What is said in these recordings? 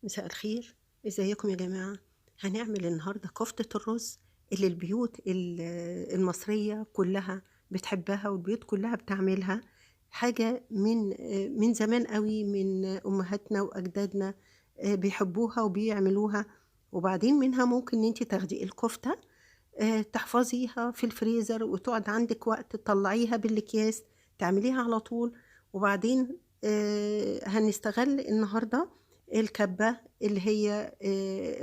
مساء الخير، ازيكم يا جماعة؟ هنعمل النهاردة كفتة الرز اللي البيوت المصرية كلها بتحبها والبيوت كلها بتعملها. حاجة من زمان قوي، من أمهاتنا وأجدادنا بيحبوها وبيعملوها. وبعدين منها ممكن ان انت تاخدي الكفتة تحفظيها في الفريزر وتقعد عندك وقت تطلعيها بالاكياس تعمليها على طول. وبعدين هنستغل النهاردة الكبة اللي هي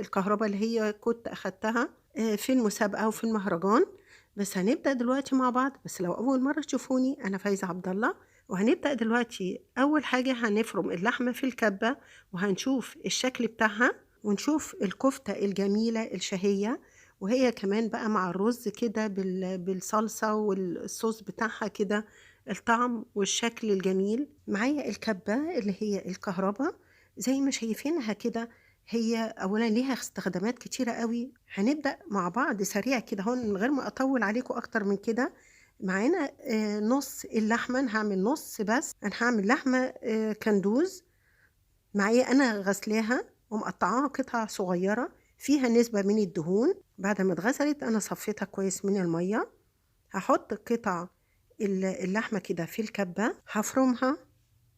الكهرباء اللي هي كنت أخدتها في المسابقة وفي المهرجان. بس هنبدأ دلوقتي مع بعض. بس لو أول مرة تشوفوني، أنا فايزة عبد الله، وهنبدأ دلوقتي. أول حاجة هنفرم اللحمة في الكبة وهنشوف الشكل بتاعها ونشوف الكفتة الجميلة الشهية، وهي كمان بقى مع الرز كده بالصلصة والصوص بتاعها كده، الطعم والشكل الجميل. معايا الكبة اللي هي الكهرباء زي ما شايفينها كده، هي أولا ليها استخدامات كتيرة قوي. هنبدأ مع بعض سريع كده هون من غير ما أطول عليكم أكتر من كده. معانا نص اللحمة، أنا هعمل نص بس، أنا هعمل لحمة كندوز. معايا أنا غسلاها ومقطعاها قطع صغيرة فيها نسبة من الدهون. بعد ما اتغسلت أنا صفيتها كويس من المية. هحط قطع اللحمة كده في الكبة، هفرمها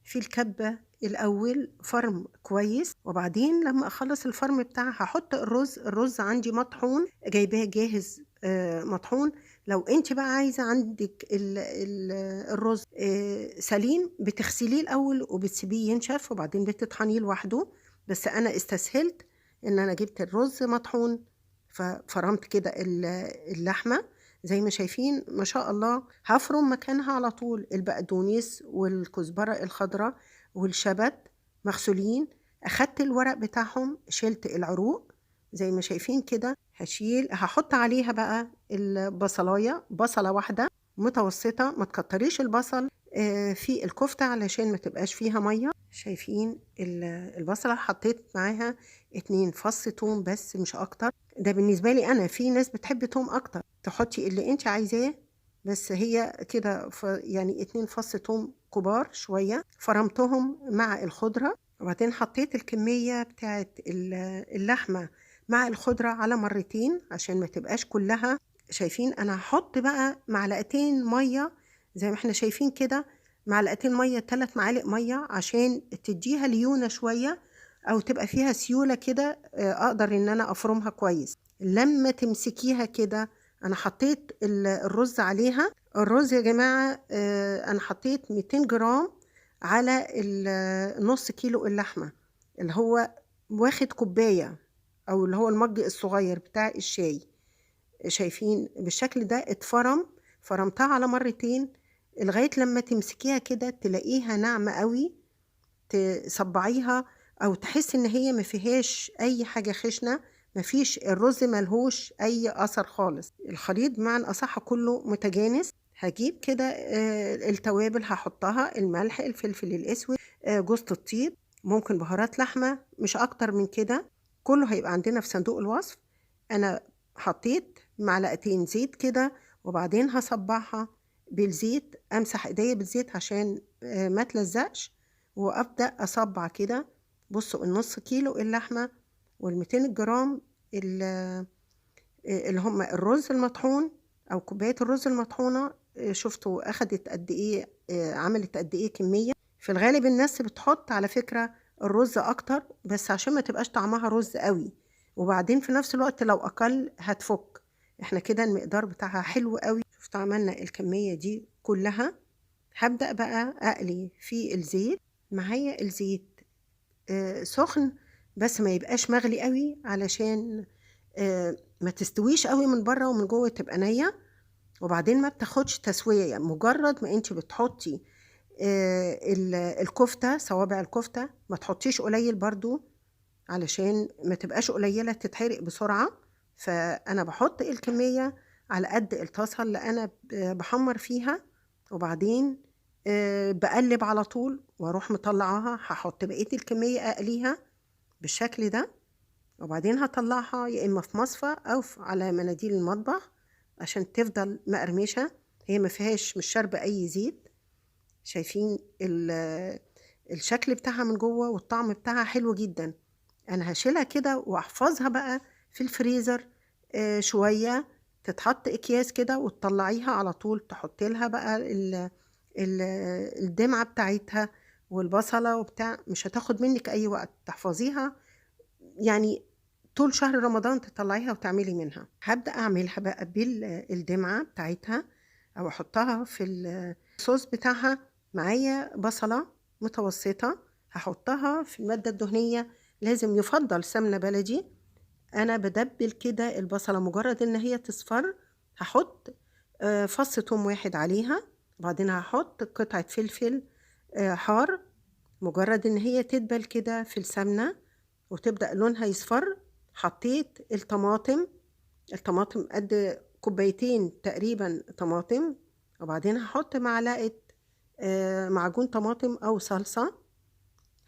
في الكبة الأول فرم كويس، وبعدين لما أخلص الفرم بتاعها هحط الرز. الرز عندي مطحون، جايباه جاهز مطحون. لو انت بقى عايزة عندك الرز سليم بتغسليه الأول وبتسيبيه ينشف وبعدين بتطحنيه لوحده، بس أنا استسهلت إن أنا جبت الرز مطحون ففرمت كده اللحمة زي ما شايفين ما شاء الله. هفرم مكانها على طول البقدونس والكزبرة الخضراء والشبت مغسولين، أخدت الورق بتاعهم، شلت العروق زي ما شايفين كده. هحط عليها بقى البصلاية، بصلة واحدة متوسطة، ما تكتريش البصل في الكفتة علشان ما تبقاش فيها مية. شايفين البصلة حطيت معاها 2 فص توم بس مش أكتر. ده بالنسبة لي أنا، في ناس بتحب توم أكتر، تحطي اللي انت عايزاه، بس هي كده 2 فص توم كبار شوية. فرمتهم مع الخضرة، وبعدين حطيت الكمية بتاعت اللحمة مع الخضرة على مرتين عشان ما تبقاش كلها. شايفين أنا هحط بقى معلقتين مية زي ما احنا شايفين كده، معلقتين مية، 3 معالق مية عشان تديها ليونة شوية أو تبقى فيها سيولة كده، أقدر إن أنا أفرمها كويس. لما تمسكيها كده، أنا حطيت الرز عليها. الرز يا جماعة، أنا حطيت 200 جرام على نص كيلو اللحمة اللي هو واخد كوباية أو اللي هو المج الصغير بتاع الشاي. شايفين بالشكل ده اتفرم، فرمتها على مرتين لغاية لما تمسكيها كده تلاقيها ناعمة قوي، تصبعيها أو تحس إن هي ما فيهاش أي حاجة خشنة، ما فيش الرز ملهوش أي أثر خالص. الخليط بمعنى أصح كله متجانس. هجيب كده، التوابل هحطها، الملح، الفلفل الأسود، جوزة الطيب، ممكن بهارات لحمة، مش أكتر من كده. كله هيبقى عندنا في صندوق الوصف. أنا حطيت معلقتين زيت كده، وبعدين هصبعها بالزيت، أمسح إيديا بالزيت عشان ما تلزقش، وأبدأ أصبع كده. بصوا النص كيلو اللحمة والميتين جرام اللي هم الرز المطحون أو كوباية الرز المطحونة، شفتوا أخدت قد إيه، عملت قد إيه كمية. في الغالب الناس بتحط على فكرة الرز أكتر، بس عشان ما تبقاش طعمها رز قوي، وبعدين في نفس الوقت لو أقل هتفك. احنا كده المقدار بتاعها حلو قوي. شفتوا عملنا الكمية دي كلها. هبدأ بقى أقلي في الزيت. معايا الزيت، سخن بس ما يبقاش مغلي قوي علشان، ما تستويش قوي من بره ومن جوه تبقى نية. وبعدين ما بتاخدش تسوية، مجرد ما انت بتحطي، الكفتة، صوابع الكفتة ما تحطيش قليل برضو علشان ما تبقاش قليلة تتحرق بسرعة. فأنا بحط الكمية على قد الطاسة اللي أنا بحمر فيها، وبعدين، بقلب على طول واروح مطلعاها. هحط بقية الكمية أقليها بالشكل ده، وبعدين هطلعها يا إما في مصفى أو على مناديل المطبخ عشان تفضل مقرمشة، هي ما فيهاش، مش شاربة أي زيت. شايفين الشكل بتاعها من جوه والطعم بتاعها حلو جدا. انا هشيلها كده واحفظها بقى في الفريزر شوية، تتحط اكياس كده وتطلعيها على طول، تحطي لها بقى الدمعة بتاعتها والبصلة وبتاع، مش هتاخد منك اي وقت، تحفظيها يعني طول شهر رمضان تطلعيها وتعملي منها. هبدأ اعملها بقى بالدمعة بتاعتها او احطها في الصوص بتاعها. معايا بصلة متوسطة هحطها في المادة الدهنية، لازم يفضل سمنة بلدي. انا بدبل كده البصلة، مجرد ان هي تصفر هحط فص توم واحد عليها، وبعدين هحط قطعة فلفل حار. مجرد ان هي تدبل كده في السمنة وتبدأ لونها يصفر، حطيت الطماطم، الطماطم قد كوبايتين تقريبا طماطم، وبعدين هحط معلقة معجون طماطم او صلصة،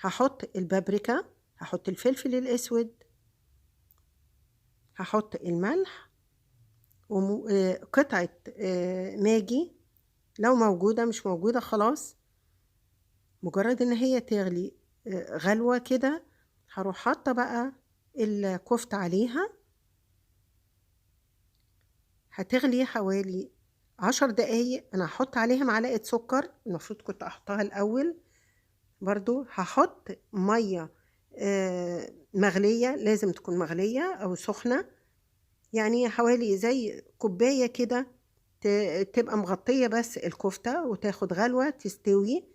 هحط البابريكا، هحط الفلفل الاسود، هحط الملح، وقطعة ماجي لو موجودة، مش موجودة خلاص. مجرد ان هي تغلي غلوة كده هروح حاطة بقى الكفتة عليها. هتغلي حوالي 10 دقايق. انا هحط عليها معلقة سكر، المفروض كنت احطها الاول برضو. هحط مية مغلية، لازم تكون مغلية او سخنة، يعني حوالي زي كوباية كده تبقى مغطية بس الكفتة وتاخد غلوة تستوي.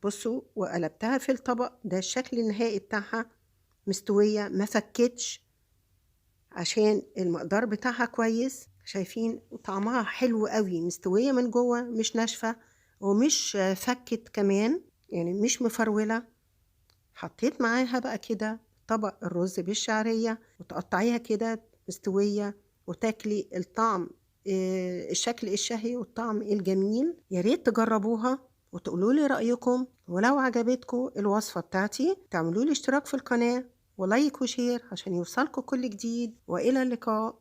بصوا وقلبتها في الطبق، ده الشكل النهائي بتاعها، مستوية ما فكتش عشان المقدار بتاعها كويس، شايفين؟ وطعمها حلو قوي، مستوية من جوه، مش ناشفة ومش فكت كمان، يعني مش مفرولة. حطيت معاها بقى كده طبق الرز بالشعرية، وتقطعيها كده مستوية وتاكلي الطعم، الشكل الشهي والطعم الجميل. يا ريت تجربوها وتقولوا لي رأيكم، ولو عجبتكم الوصفة بتاعتي تعملوا لي اشتراك في القناة و like و share عشان يوصلكم كل جديد. وإلى اللقاء.